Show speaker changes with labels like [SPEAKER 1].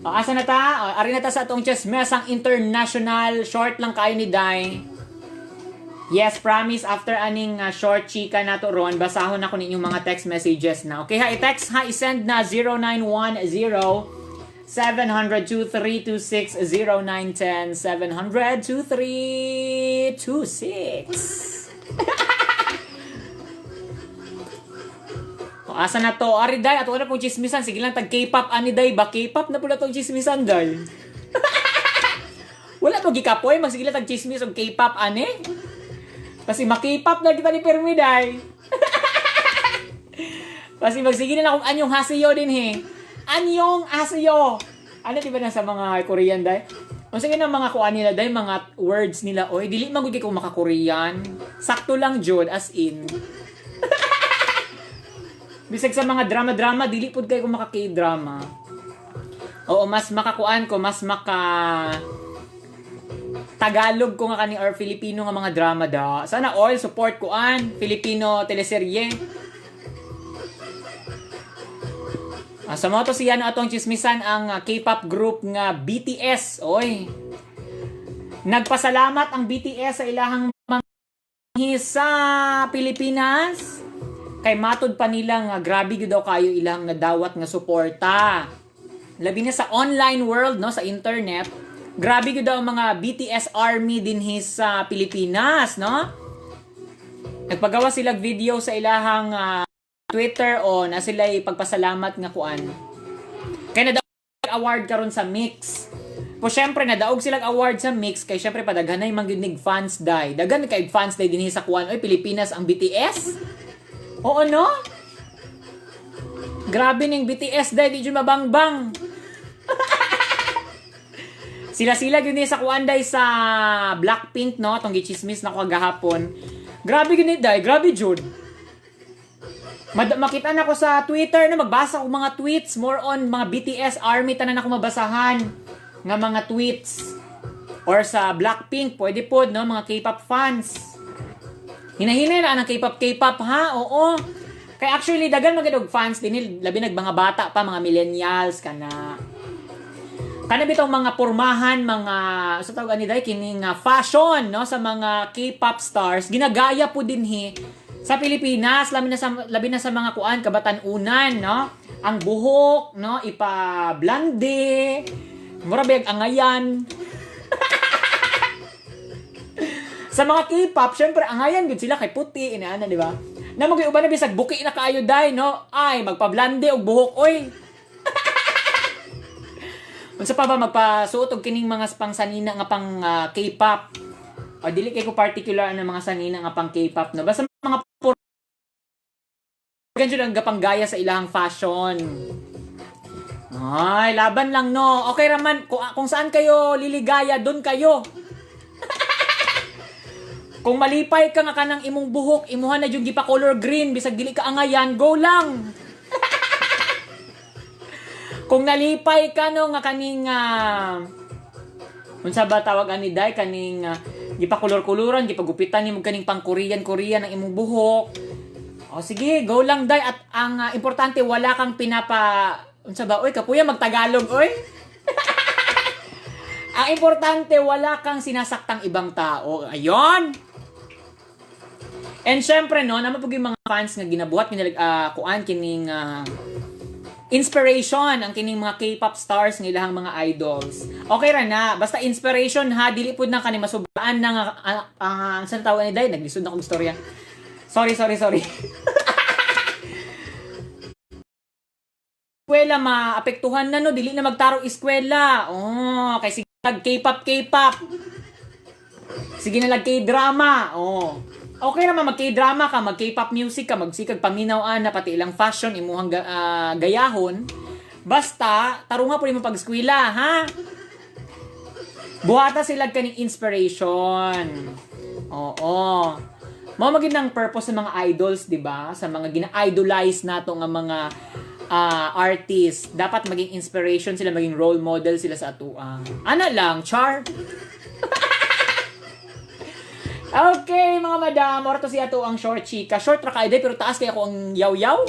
[SPEAKER 1] O, asa na ta? O, ari na ta sa atong chismesang international. Short lang kayo ni Dai. Yes, promise, after aning short chika na to ron, basahon ako ninyong mga text messages na. Okay ha, i-text ha, i-send na 0910 700 2326 0910 700 2326. O, asa na to? Ari day, ato na pong chismisan. Sige lang, tag K-pop ani day ba? K-pop na pula tong chismisan day. Wala to gikapoy, magsige lang tag chismis og K-pop ani. Kasi ma-K-pop na kita ni Permi day. Kasi magsige na lang kung anyong hasiyo din he. Anyong hasiyo. Ano di ba na sa mga Korean day? O sige na mga kuan nila day, mga words nila. Oy, dili man gud kay kung maka-Korean. Sakto lang jud as in. Bisag sa mga drama-drama, dili pud kay kung maka K-drama. Oo, mas makakuan ko, mas maka Tagalog ko nga kani or Filipino nga mga drama da. Sana all support kuan Filipino teleserye. Sa mga to siya no atong chismisan ang K-pop group nga BTS. Oy. Nagpasalamat ang BTS sa ilahang mga sa Pilipinas. Kay matud pa nila nga grabe gyud daw kayo ilang nadawat nga suporta. Labi na sa online world no, sa internet. Grabe gyud daw ang mga BTS army dinhi sa Pilipinas, no? Nagpagawa sila video sa ilahang Twitter o na sila pagpasalamat nga kuan. Kay nadaog award karon sa Mix. Po syempre nadaog sila award sa Mix kay syempre padaghanay man gyud nig fans day. Daghan kay fans day dinhi sa kuan oy Pilipinas ang BTS. Oo no? Grabe ning BTS day di jud mabangbang. Sila-sila gyud ni sa kuan day sa Blackpink no, tong gichismis na ko kagahapon. Grabe gyud ni day, grabe jud. Makita na ko sa Twitter na magbasa ko mga tweets more on mga BTS army tanan ako mabasahan nga mga tweets or sa Blackpink pwede pod no mga K-pop fans. Hinahinay na ang K-pop K-pop ha. Oo. Kay actually dagan magid og fans dinhi labi nag mga bata pa mga millennials kana kana bitong mga pormahan mga sa tawag ani day kining fashion no sa mga K-pop stars ginagaya po dinhi sa Pilipinas labi na sa mga kuan kabatan-unan no ang buhok no ipa blonde mura bayag angayan sa mga K-pop syempre angayan gud sila kay puti inaana di ba na mag uban na bisag buki na kaayo day no ay magpa-blonde og buhok oy. Unsa pa ba magpasuot og kining mga pang sanina nga pang K-pop? O dili kay ko particular ang mga sanina nga pang K-pop no. Basta mga ganyan ang gapanggaya sa ilang fashion. Ay, laban lang no. Okay raman kung saan kayo liligaya, doon kayo. Kung malipay ka nga kanang imong buhok, imuha na yung gipa color green bisag dili ka angayan, go lang. Kung nalipay ka no nga kaning unsa ba tawag ani day kaning gipakulor-kuluran, gipagupitan nimo kaning pang Korean Korean ang imong buhok. O sige, go lang day at ang importante wala kang pinapa unsa ba oy kapuya magtagalog oy. Ang importante wala kang sinasaktang ibang tao. Ayon. And syempre no, naman po yung mga fans nga ginabuhat kinag kuan kining inspiration ang kining mga K-pop stars ng ilahang mga idols. Okay ra na, basta inspiration ha, dili pud na kani masubraan na nga sa tawag ni Day, naglisod na akong istorya. Sorry, sorry, sorry. Eskwela maapektuhan na no, dili na magtarong eskwela. Oh, kay sige lag K-pop, K-pop. Sige na lag K-drama. Oh. Okay naman mag K-drama ka, mag K-pop music ka, magsikag paminaw ana pati ilang fashion imuhang gayahon. Basta tarunga pud mo pag-eskwela, ha? Buhata sila kaning inspiration. Oo. Mao magid ang purpose sa mga idols, di ba? Sa mga gina-idolize nato nga mga artist, dapat maging inspiration sila, maging role model sila sa atua. Ana lang, char. Okay, mga madam, ora to siya to ang short chika. Short ra kaayo pero taas kay ako ang yaw-yaw.